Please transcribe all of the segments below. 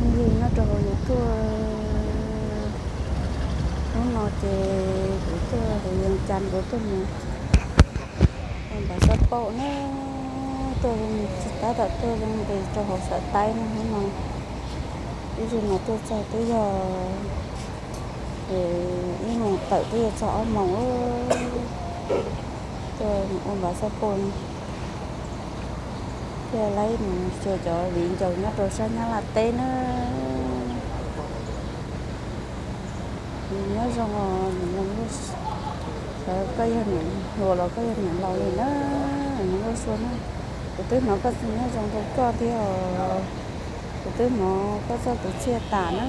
Phooj ywg nyob rau hauv YouTube, hnub no ces kuv tuaj hauv Vias Cas, kuv tuaj mus ua npav xab paum na, tuaj zoo, tab tom tuaj zoo nqis rau hauv Xav Taib no. Hnub no ib zaug no tuaj txog twb yog ib moos tawm twb yuav txog ob moos, tuaj ua npav xab paum thiaj laib mus xyuas cov viv ncaus nyob rau sab Nyab Laj teb na. Nyob zoo os, koj yog niam hluas los koj yog niam laus li na, nyob zoo na. Kuv twb hnov koj txoj nyob zoo rau koj thiab os, kuv twb hnov koj txoj kwv txhiaj tas na.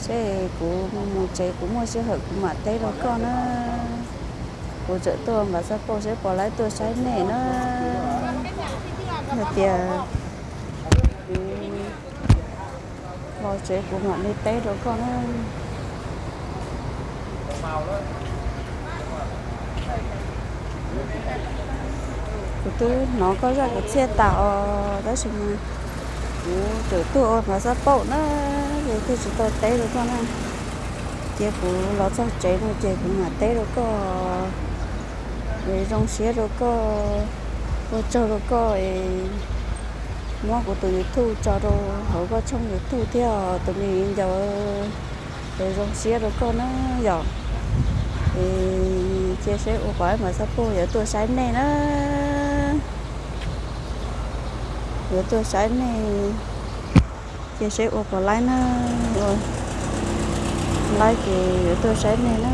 Seb kuv mus tsev kuv muaj sij hawm kuv mam teb rau koj na. Kuv tseem tuaj npav xab paum seb puas laib tuaj saib nej na. Yog tias kuv los tsev kuv mam li teb rau koj na. Kuv twb hnov koj zaj kwv txhiaj tas os, tab sis mas kuv tseem tuaj ua npav xab paum na, es thiaj tsis tau teb rau koj na. Cia kuv los txog tsev no ces kuv mam teb rau koj. Es zoo siab rau koj, ua tsaug rau koj es muab kuv tus YouTube tso rau hauv koj tshooj YouTube thiab os tus me viv ncaus. Es zoo siab rau koj na yom. Es cia seb ua pom ib npav xab paum yuav tuaj saib nej na. Yuav tuaj saib nej, cia seb ua pom laib na. Ua laib ces yuav tuaj saib nej na.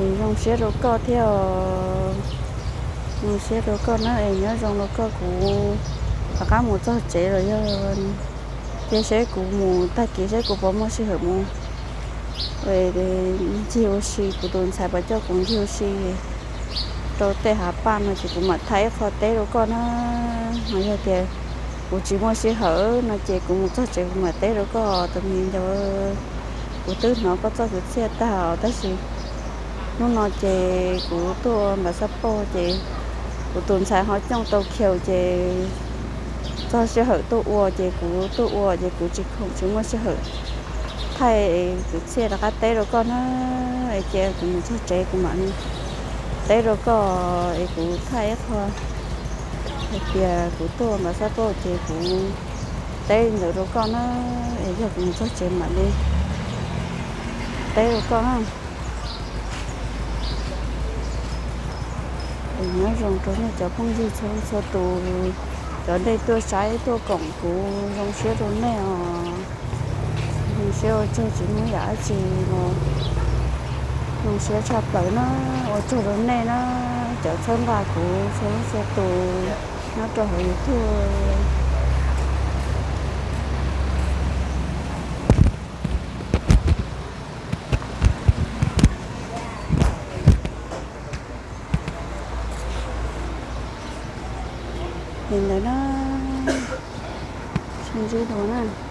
Es zoo siab rau koj thiab os. Zoo siab rau koj na, es nyob zoo rau koj, kuv rov qab mus txog tsev los yog cia seb kuv mus tag kis seb kuv puas muaj sij hawm mus ncig ua si, kuv tus ntxhais puas coj kuv ncig ua si rau tej hav paj no ces kuv mam thaij ib qho teb rau koj na. Ho yog tias kuv tsis muaj sij hawm no ces kuv mus txog tsev kuv mam teb rau koj tus me viv ncaus. Kuv twb hnov koj txoj kwv txhiaj tag os, tab sis hnub no ces kuv tuaj ua npav xab paum ces kuv tus ntxhais ho cooj tau khiaus ces txog sij hawm tuaj ua ces kuv tuaj ua ces kuv tsis khoom tsis muaj sij hawm thaij kwv txhiaj rov qab teb rau koj na. Es cia kuv mus txog tsev kuv mam li teb rau koj, es kuv thaij ib qho hais tias kuv tuaj ua npav xab paum ces kuv teb li ntawd rau koj na. Es yog kuv mus txog tsev mam li teb rau koj na. Es nyob zoo rau nej cov phooj ywg txhua leej txhua tus, cov nej tuaj saib tuaj koom kuv, zoo siab rau nej os. Zoo siab ua tsaug tsis muaj yam dab tsi los zoo siab tshaj plaws na. Ua tsaug rau nej na, cov txhawb nqa kuv txhua leej txhua tus nyob rau hauv YouTube. Li ntawd na, sib ntsib dua na.